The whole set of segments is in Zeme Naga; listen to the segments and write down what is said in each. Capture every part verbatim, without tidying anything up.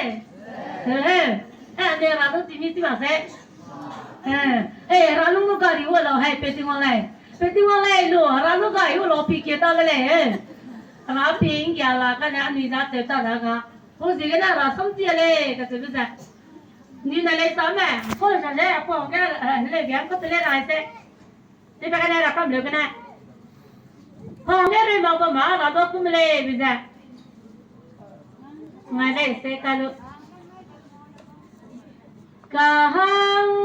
Eh, eh, ne Hera du timi ti ma se. Eh, eh, Hera lung lu gari wa lau hai, pe Tingwang lei. Pe Tingwang lei lu, Hera lu gari wa lau pi ke ta le lei, eh. Hera pi nggia la kane anui za te ta da ga. Pu ziegene Hera sam ti lei, kacheube ze. Ni na lei sa me, ko sa le, ko ke, eh, le biang ko te le rai se. Te pe kane ra kam leu kane. Hangge rui mak bam ma, Hera du kum lei, bi ze. Ngai lei se ka lu. Kahang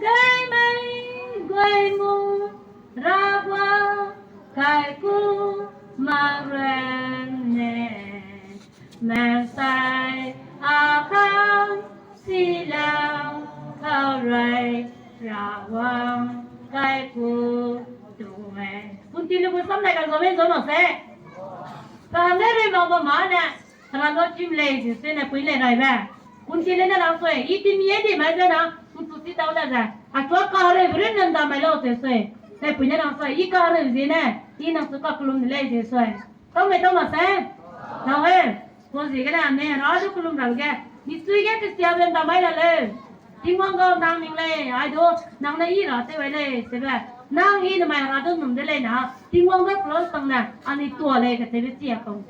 gai mei guai mu, Hera guang kai ku mak ran ne. Mesai a kang si lau kau rai ra wang kai ku tu me. Kunti lu gu sam nai ka zo me zo mak se. Kahang gai rui mak bam ma ne. Hera du chim lei ze se ne pui lei rai be. Kunti le ne lang sui, i timi e di mai ze na, kuntu ti tau le ze. A chua ka reu ren nan da mai lau ze sui. Te pui ne lang sui, i ka reu ze ne, i nang su ka kelum de lei ze sui. Tau me tau ma se? Tau he. Ko ziegene ne Hera du kelum ra ge. Mi sui ge Christian ben da mai la leu. Tingwang gau nang ning lei, ai du, nang ne i ra tew ai lei, sebe. Nang i ne mai Hera du num de lei na, Tingwang du close tang ne, ani tua lei kacheube chi a kau.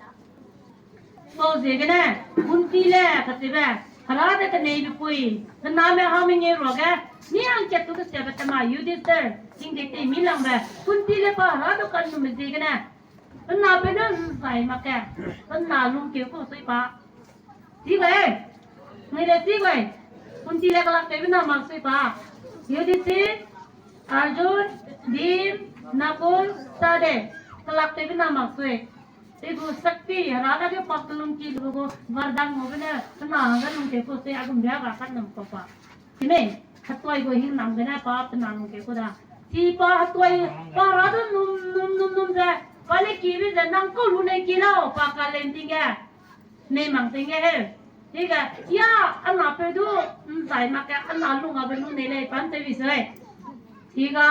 Pau ziegene, kunti le kacheube, Hera de keneibe pui, kename ha mengeu ruage, mi hangkat tu kesiabe tema Yudhishthir, ting de tei mi langbe, kunti le pa Hera du kanume ziegene, pe napeu ne nzai mak ke, pe na lungkeu ku sui pa. Chi gai, nui le chi gai, kunti le kelak tewbe na mak sui pa. Yudhishthir, Arjun, Bhim, Nakul, Sahdev, kelak tewbe na mak sui. Te gu sakti, Hera dage pa kelum ki lu gu, vardhan ngaube ne, pe na hangge lungkeu ku sui, a gum bia ga kanum kau pa. Chime, hetuai gu hingnam gene pa pe na lungkeu ku da. Chi pa hetuai, pa Hera du num, num, num, num ze, pa ne kibe ze, nang kau lu ne ki lau, pa ka lem ting ge. Nei mang ting ge he. Chige, ya, a napeu du, nzai mak ke, a na lung abe lu nei lei, pa ntew bi sui. Chiga,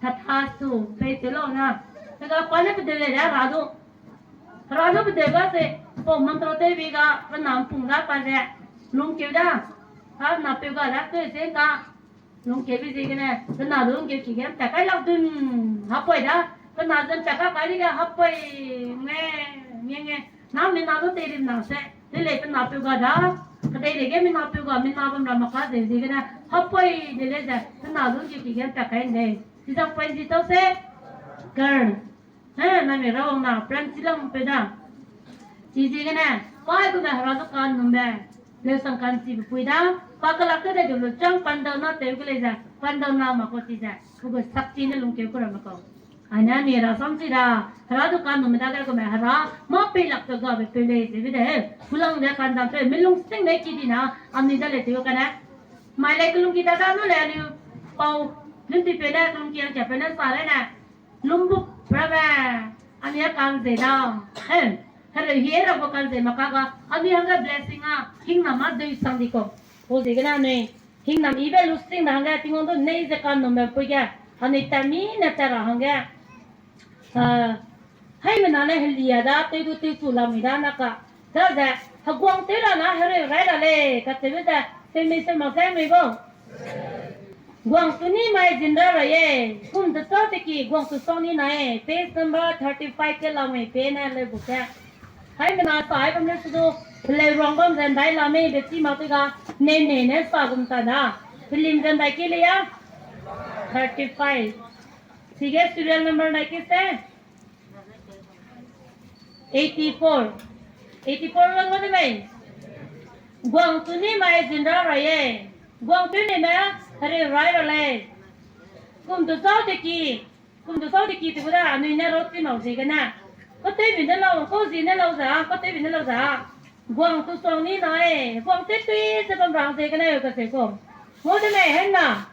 tathasu, pei tew lau na. Chiga, pa ne pedeu lei de, Hera du. Hera du pedeu ga se, pau mantra tewbe ga, pe na mpung ga pa ze, lungkeu da. Pa napeu ga da, teu ze ka. Lungkeube ziegene, pe na du lungkeu ki ge mpat kai lak dun, hapoi da, pe na ze mpat kai kai dige hapoi, nge, nge, nge, na mi na du teirim na se, de lei pe napeu ga da, kedei dege mi napeu ga, mi na bam ra mak ka ze ziegene, hapoi de lei ze, pe na du lungkeu ki ge mpat kai lei. Chizang point zi tau se, girl. He, na mi rawang na, plan chi lang pe da. Chi ziegene, pa aigume Hera du kanumbe, leusang kan chibe pui da, pa kelak te de du lu chang pandau na tew ke lei ze, pandau na mak kau chi ze, pe gu sakti ne lungkeu ku ra mak kau. Aine mi Hera sam chi da, Hera du kanumbe dage gume Hera, mâ peilak pe gabe peu lei ze be de he, kulang de kandam peu, mi lungsing de ki di na, anui da lei tew kane. Mai lei kelung ki da da nu lei aliu, pau, lun ti peu ne, kelung ki hangkia peu ne sa lei ne, Lumbuk rabe, anui a kanzei da. Em, hereu hie ra gu kanzei mak ka ga, anui hangge blessing a, hingnam a dui sang di kau. Pau ziegene anui, hingnam yibe lusing da hangge, Tingwang du nei ze kanumbe pui ge, anui tat mi ne tat ra hangge. Ah, haimena ne helia da, tew du tewchu lamui da na ka. Daze, heguang tew ra na hereu rai ra lei, kacheube ze, tew mei se mak ze mei bau. Guangtu ni mai zinra ra ye, kum de chau teki, guangtu sau ni na e, page number thirty five ke lamui pe ne leu bu ke. Haimena sa ai bam le su du, peleu ruang bam ze ndai la mei be chi mak tei ga, nei nei ne sa gum ta da. Pelim ze ndai ke le ya, thirty five. Chige serial number ndai ke se. Eighty four. Eighty four wang de mei. Guangtu ni mai zinra ra ye. Guangtu ni me, hereu rai ra lei. Kum du sau teki. Kum du sau teki te gu da, anui ne rau chi mau ziegene. Katewbi ne lau, kau zi ne lau za, katewbi ne lau za. Guangtu suang ni na e, guang tewtui ze bam rang ziegene eu kacheu ku. Ngau de mei hena.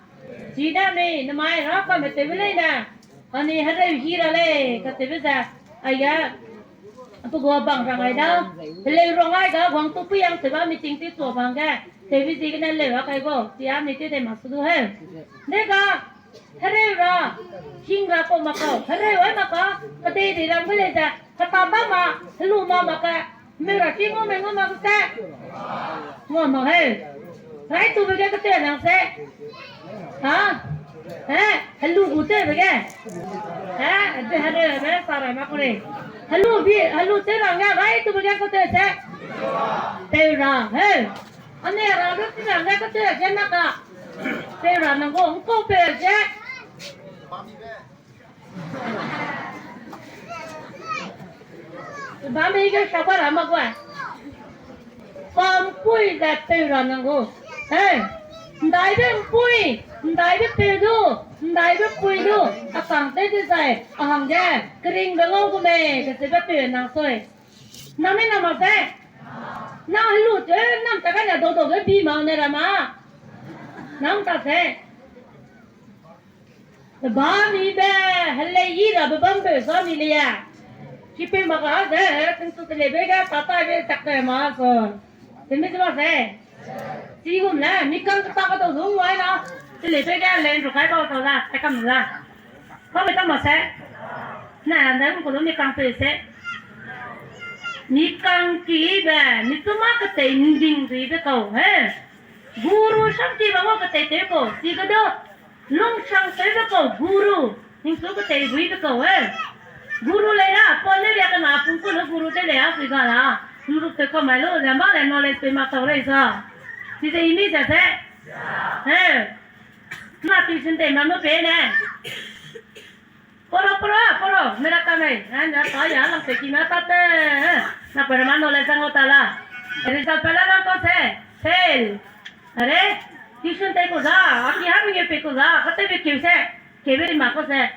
Chi da mei, namai ra kametewbe lei ne. Anui hereu hi ra lei, kacheube ze. Aige, pe gu bang rang ai da. Peleu rang ai ga, guangtu pui yang cheu ba meeting tewchu bang ge. Tewbe ziegene leu a kai gu, chi a mi tew dei mak su du heu. Dega, hereu ra, hing ra kau mak kau, hereu ai mak ka, kedei dei ram ge lei ze, kata ba ma, helu ma mak ka, Mei ra ki ngau mei ngau mak se. Ngau mak he. Rai tube ge ketei nang se. Ha? Eh, helu gu tewbe ge. Eh, de helu be sa ra ma ku lei. Helu bi, helu tew ra nga rai tube ge ketei se. Tew ra, he. Ane ra lu ti ra nga ketei ge na ka. Tew ra nang gu, ngkau pe ge. Ba mi ge shaba ra ma gua. Pa mpui ze peu ra nang gu. He. Ndaibe mpui, ndaibe peu du, ndaibe pui du, a kang tew dezai, a hangge, keringbe ngau gu mei, kachebe peu nang sui. Nang mei nang mak se? Nang helu, eh, nang ta ka na dau dau ge bi ma ne ra ma? Nang ta se? Ba mi be, helei yi rabe bam peu sa mi le ya. Ki peu mak a ze, he, tingchu teleube ge, tata be tak te ma so. Temi chu ma se. Chi gum le, mi kang ta ka dau dung wai na. Teleube ge, le nru kai bau tau la, te kam la. Ka be ta ma se. Na, na, ko lo mi kang peu se. Mi kang ki be, mi chu ma ketei nding dui be kau, he. Guru sham ki ba ma ketei te ko, chi ka do. Lungsang tewbe kau guru, ningchu ketei buibe kau, eh. Guru lei la, pa ne ria kena pung ku ne guru te lei a sui ga la. Nruk te kamai lu, le ma le knowledge pe ma tau lei sa. Chize imi ze se. Eh. Na tuition te ma nu pe ne. Poro, poro, poro, mera ka mei. Eh, na pa ya lang pe ki ma ta te. Eh. Na pa ma knowledge zang o ta la. Result pe la lang ko se. Fail. Are, tuition tei ku za, a ki ha mi pe ku za, ka tei be keu se, keu be ri ma ku se.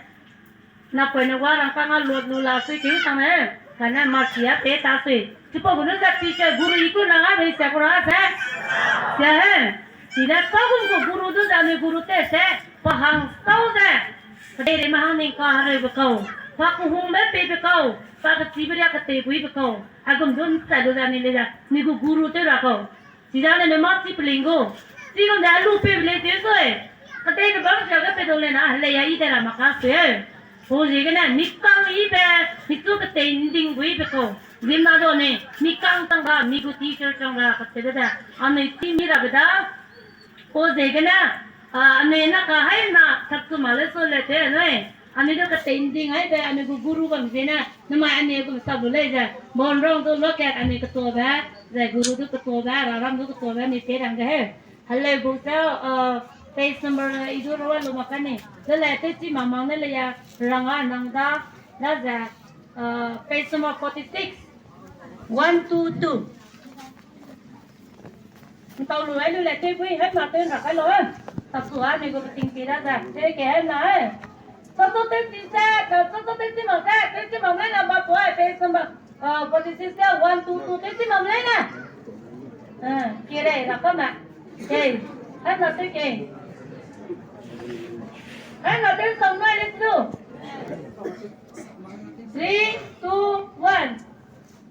Na poi ne wa rang ka nga lot lu la sui keu sang ne, ka ne ma sia pe ta sui. Chipa gu ne za teacher guru i ku na nga be sia ku ra se. Sia he. Ida ka gu ku guru du za ne guru te se, pa hang tau ze. Ka dei re ma hang ning ka ha re be kau. Pa ku hung be pe be kau. Pa ka chi be ria ka tei bui be kau. A gum du nsa du za ne le za, ni gu guru te ra kau. Chidane me ma chi peling gu. Chi gum de alu pe le chi sui. Katei be bam sia ge pe dau le na, helei ya i de ra ma ka sui. Pu ziegene, mi kang i be, mi chu katei nding gu i be kau. Zim na do ne, mi kang chang ra, mi gu teacher chang ra, katei de de. Anui chi mi ra be da. Pu ziegene, a, anui na ka hai na, sak chu ma le so le te, nui. Anui du katei nding ai be, anui gu guru bam ziene, namai anui gu sa bu lei ze, bon rong du lokat anui ketobe, ze guru du ketobe, raram du ketobe, anui pe rang ge he. Heleu bu ze, uh, page number, uh, i du rua lu ma kani. Ze le te chi ma mang ne le ya, rang a nang da, da ze, uh, page number forty-six. One, two, two. Ntau lu ai lu le tei bui, hai ma tei ra kai lo, eh. Ta su a mi gu ting pi ra za. Tei ke hai na, eh. Sa so tei ti se, ta so so tei ti ma se, tei ti ma mei na ba po, eh, page number, uh, forty-six se, one, two, two, tei ti ma mei na. Eh, ki re, ra ka ma. Tei. Hai na tei ke. Hai na tei sa mai le tu. Three, two, one.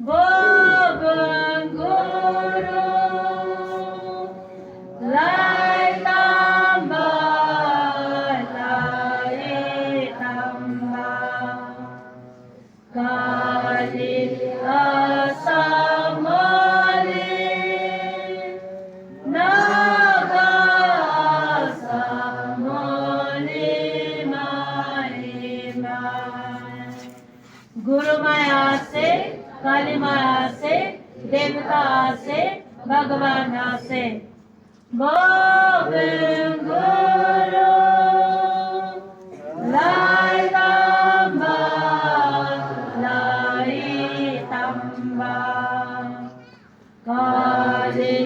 Bogün guru, lai tamba, lai tamba. Kali Asam moli, Naga Asam moli mai mai. Guru Maya se, Kali Maya se, Devta se, Bhagwan se. Bogün guru, lai tamba, lai tamba. Kali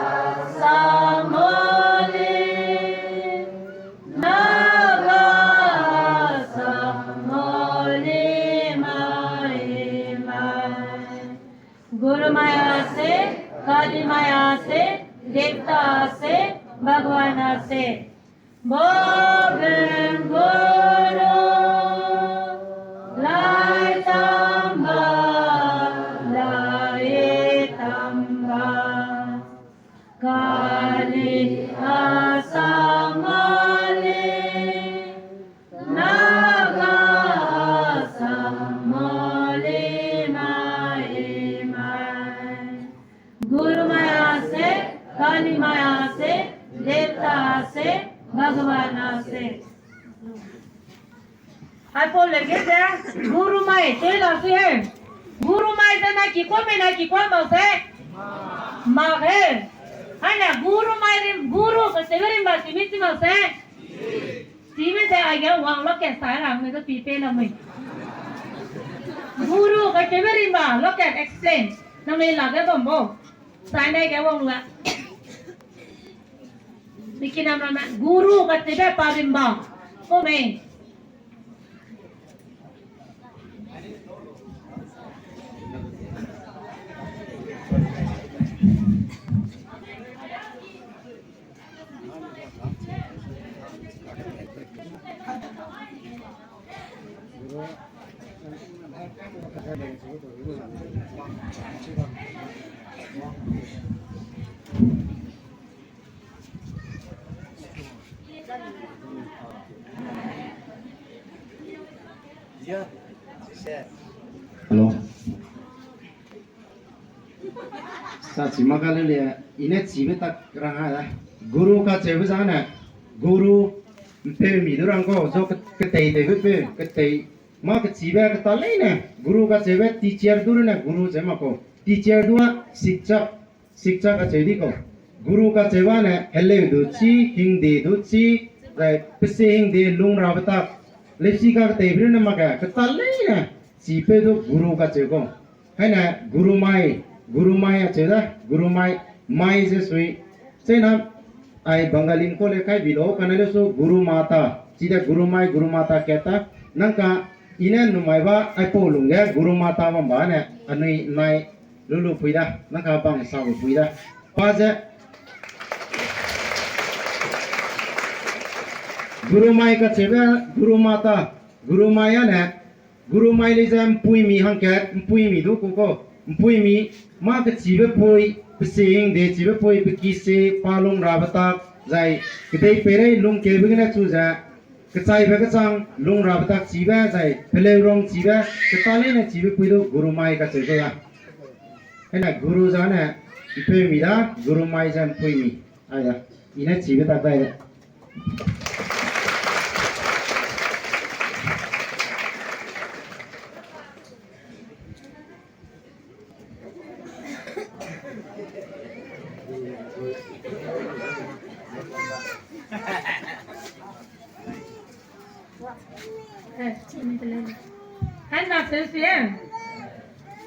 Asam moli, Naga Asam moli mai mai. Guru Maya se, Kali Maya se, Devta se, Bhagwan se. Bogün guru, lai tamba, lai tamba. Kali Asam moli, Naga Asam moli mai mai. काली माँ से, देवता से, भगवान से। Aipau lege ze, guru mai, tei la si he. Guru mai ze na ki kuâ mei na ki kuâ mak se. Mak he. Hai na guru mai rim, guru kacheube rimba simi chi mak se. Simi ze aige wang lokat sai ra me ze pi pe la mei. Guru kacheube rimba lokat explain. Na mei la ge bam bo. Sai na ge wang lu a. Niki nam ramme, guru kacheube pa rimba. Ko mei. Hello. Sa chi ma ka le le, i ne chibe tak rang ha da. Guru kacheube zane, guru, mpeumi du rang kau, zo ke-, ketei teibe peu, ketei, ma kechibe keta leine, guru kacheube teacher du rune, guru cheu ma kau, teacher du a, शिक्षक, शिक्षक kacheu di kau. Guru kacheube ne, heleu du chi, hingde du chi, zai pese hingde lung rabe tak. Leisi ka keteibe rune mak ke, keta leine, chipeu du guru kacheu kau. Hai ne guru mai, guru mai acheu da, guru mai, mai ze sui. Chena, ai Bengali ko le kai bi lo, kane le su guru mata, chide guru mai, guru mata keta, nang ka, i ne numai ba, aipau lungge, guru mata bam ba ne, anui nai, lulu pui da, nang ka bang sa lu pui da. Pa ze, guru mai kacheube, guru mata, guru mai a ne, guru mai lei ze mpuimi hangkat, mpuimi du ku kau, mpuimi, ma kechibe pui, pese hingde chibe pui, pekise, pa lung rabe tak, zai, kedei peirei lungkeube gene chu ze, kechaibe kechang, lung rabe tak chibe, zai, peleu rong chibe, keta leine chibe pui du guru mai kacheu kau da. Hena guru zane, mpeumi da, guru mai ze mpuimi. Ai da, i ne chibe tak dai da. Hena seu sie.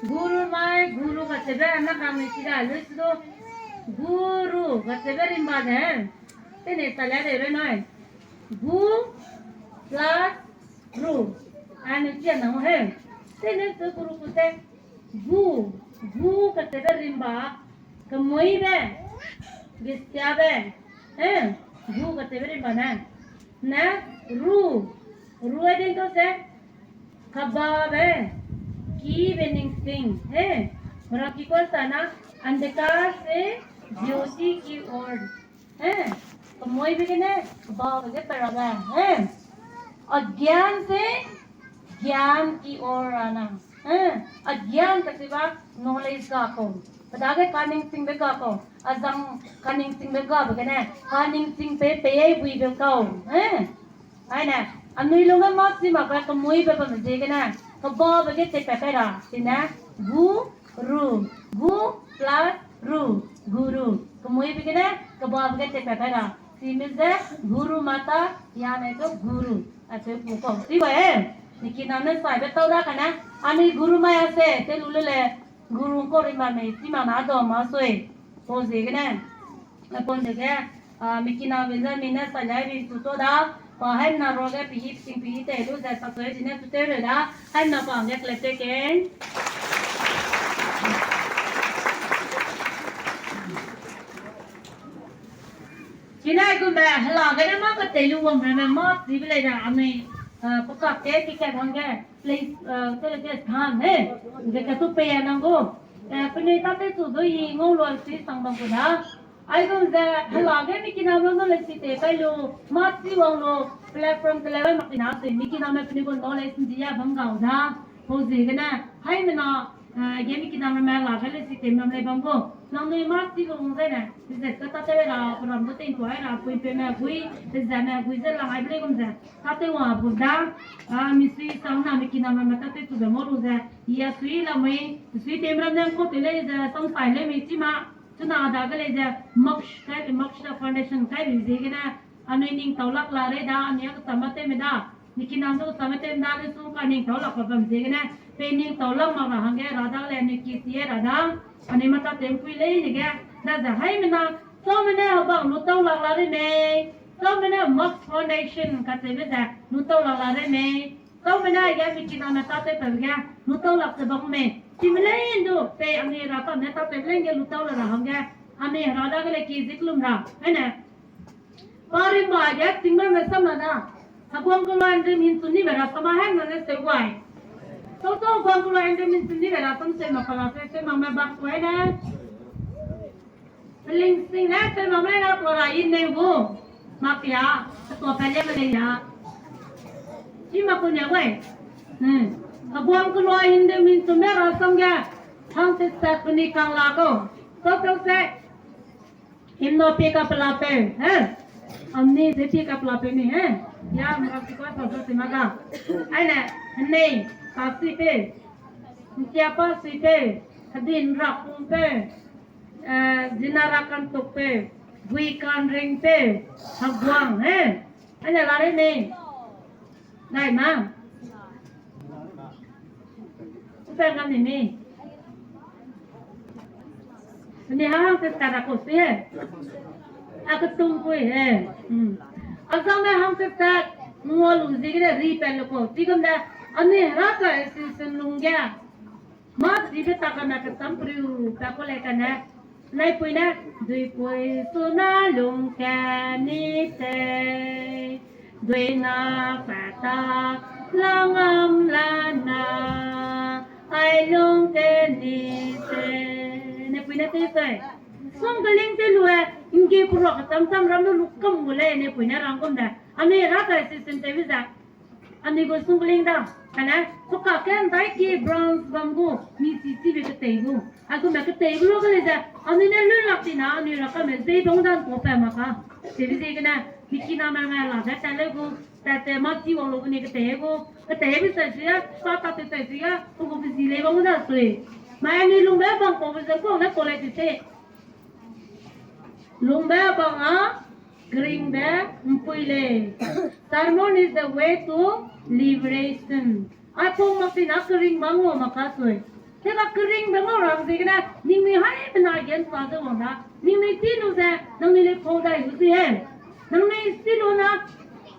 Guru mai, guru kacheube, na kang ne chi da, lui su du. Guru kacheube rimba ze. Tene sa le de re nai. Gu plus ru. Ane chi a nang he. Tene su guru ku se. Gu, gu kacheube rimba, kemuibe, gesiabe, eh, gu kacheube rimba ne. Ne, ru, ru a din to se, kebabe, kibe ningsing, eh, mera ki ko sa na, अंधकार से ज्योति की ओर. Eh, kemuibe gene, kebabe ge perabe. Eh, अज्ञान से ज्ञान की ओर आना. Eh, अज्ञान kacheube knowledge ga kau. Pe dage kaningsingbe ga kau. Azang kaningsingbe gabe gene, kaningsing pe pei buibe kau. Eh, Aine, anui lungge mâ chi mak ge kemuibe bam ziegene, kebabe ge tepat kai ra, chine, gu, ru, gu plus ru, guru. Kemuibe gene, kebabe ge tepat kai ra. Chime ze, guru mata, ya ne to guru. Acheu pu kau. Chi ba e, niki name saibe tau ra kane, anui guru mai a se, te lu le le, guru ko ri ma mei, chi ma na do ma sui. Pau ziegene. Apon dege, ah, mikina Benjamin ne salai bi su to da, pa haimna ruage pehî, peting pehî tei lu ze sa sui dine tu teu reu da, haimna pa hangge kele teu kei. Chine gumbe, hela gene mâ ketei lu wang reme mâ chibe lei da, anui, ah, pekak ke, ke ke hangge. Place, eh, tele ke स्थान he, ze katu pei a nang gu. Eh, penui tate chu du i ngau lu si sang bam gu da. Aigum ze hela ge mikina me no le si te kai lu, mâ chi wang lu, platform tele gai makina si, mikina me penui gu knowledge ndi ya bam gau da. Pau ziegene, haimena, eh, ge mikina me me la ge le si te mam lei bam gu. Nangnui mâ chi lung zene, ze ka tate ra, peram gu ting tuai ra, pui pe me gui, ze me gui ze lang ai ble gum ze, tate wa bu da, a, mi sui sang na, mi kina me tate tu be mo lu ze, ya sui la mui, sui tem ram ne ko te le ze, sang sai le mi chi ma, chuna da ge le ze, Moksha, Moksha Foundation kai bi ziegene, anui ning tau lak la re da, anui a kecham ma te me da, Niki nang du same tem da le su ka ning tau lak pa bam ziegene, pe ning tau lak mak ra hangge ra da le niki sie ra da, anui mata tem pui lei ne ge, da ze haimena, chau mene habang lu tau lak la re mei, chau mene Moksha Foundation ka tebe ze lu tau lak la re mei, chau mene ya niki nang me ta te pe ge lu tau lak ze bam mei, chi me lei ndu pe anui ra pa ne ta pe lei ge lu tau la ra hangge, anui ra da ge le ki zik lum ra, ene. Pari ma ge tingme me sama da. Heguang kelua Andrew Minchun ni be rasam a hang na ne seu guai. Tau tau Heguang kelua Andrew Minchun ni be rasam seu ma pala seu seu ma me bak guai ne. Ling sing ne seu ma me na pala yin ne gu. Mak ya, tua pa le me le ya. Chi ma ku ne guai. Hmm. Heguang kelua Andrew Minchun me rasam ge. Hang se sa ku ni kang la ko. Tau tau se. Himno pie ka pela peu, he? Amni ze pie ka pela peu ni, he? Ya, mra si kwa sa sa si ma ga. Aine, nei, ka sui peu. Ntia pa sui peu. Hadi nra pung peu. Eh, zina ra kan tuk peu. Gui kan ring peu. Heguang, he? Aine la re nei. Dai ma. Upa ngam ni mi. Ni hang te ka ra ko si he. A ketung pui he. Hmm. A zang me hang te ka ngua lu zi ge ri pe lu ko. Zi gum da. Ani hera ka si sen lung ge. Ma zi be ta ka na ke sam priu ta ko le ka ne. Nai pui ne, dui pui suna lung ke ni te, dui na pa ta langam la na, ai lung ke ni te. Ne pui ne te sai. Sung ke ling te lu e, nge pura ka tam tam ram lu lu kam gu le, ne pui ne rang gum de. Ani ra kai si sen te bi za. Anui gu sungkling da, kane, suka ke ndai ki bronze bam gu, mi chi chi be ketei gu. Agu me ketei gu lo ge le ze, anui ne lu lak ti na, anui ra ka me zei bang dan ko pe ma ka. Te bi ze gene, mi ki na me me la ze ta le gu, ta te ma chi wang lo gu ni ketei gu, ketei bi sai si ya, sa ta te sai si ya, gu gu bi zi le bang da sui. Ma anui lung be bang ko bi ze ko ne ko le ti te. Lungbe bang a, keringbe mpui lei. Sermon is the way to liberation. Aipau mak tina kering bang ngau mak ka sui. Tena keringbe ngau rang ziegene, ningnui hai bena gen sa ze wang da. Ningnui chi lu ze, nangnui le pau dai lu sui he. Nangnui chi lu na,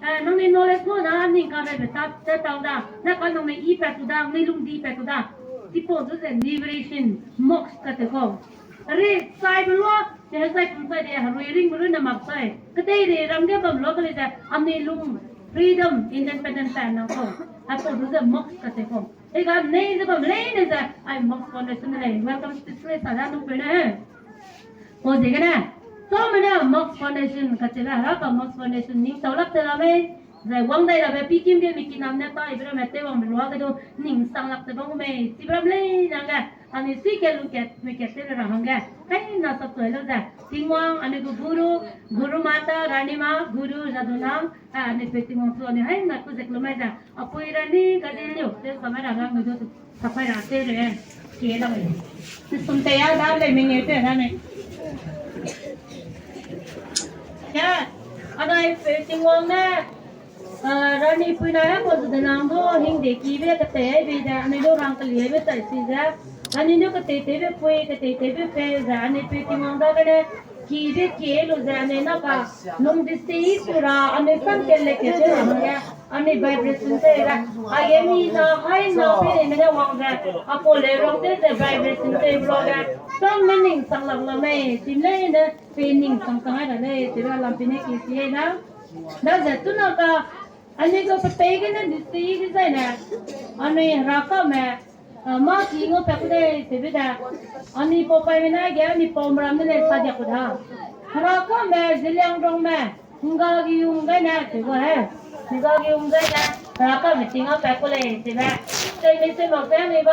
eh, nangnui knowledge lu na, ning ka rebe ta, te tau da. Na ka nangnui i pat tu da, nangnui lung di pat tu da. Chipau zu ze liberation, moksha ka te kau. Re, saibe lua, te zai pum sai de, herui ringbe rui ne mak sai. Ketei re ram ge bam lua ke le ze, anui lung, freedom, independent pa nang kau. Aipau du ze moksha ka te kau. Ega nei ze bam lei ne ze, ai Moksha Foundation de lei. Welcome speech re sa da nung pe ne he. Pau ziegene, chau me ne Moksha Foundation ka che le, hera pa Moksha Foundation ning tau lak te la mei. Zai wang dai rabe pi kim ge mi kinam ne ta ibe ramme tew wangbe lua ge du ning sang lak te bang mei. Chibe ram lei nang ge, anui sui ke lu kat, mi kat te le ra hangge. Kai na sa toi lo ze. Tingwang, anui gu guru, Guru Mata, Rani Ma, Guru Jadonang, a, anui pe Tingwang chu anui hai na ku zek lu mai ze. Apui Rani, Gadiliu, te sa mai ra ga ngu du. Sapai ra te re, ke la mai. Sum te ya da le ming e te da ne. Ya, anai pe Tingwang ne, ah, Rani pui na ya ko zu de nang du, hing de ki be ke te ai be de, anai du rang ke lie be tai si ze. Anai du ke te te be pui, ke te te be pe ze, anai pe Tingwang da ke ne, ki be ki lu ze, anai na ka, nung di si su ra, anai san ke le ke te ra ya. Ani vibration te ga, a ge mi na hai na pe ne mene wang ze, a ko le rong te ze vibration te blo ge, sam ne ning sang lak la mei, tim lei ne, pe ning sang sang ai ra lei, te ra lam pe ne ki si ai na. Da ze tu na ka, ani ko pe pe ge ne di si ge zai ne, ani ra ka me, a, ma ki ngo pe ku dei, te be da. Ani pau pai me na ge, ani pau mram ne sa dia ku da. Ra ka me, ziliang rong me, Nga gi yung gai ne, te gu he. Nga gi yung gai ne, ra ka meeting a pa ku lei, te be. Te mi se mak se mi ba,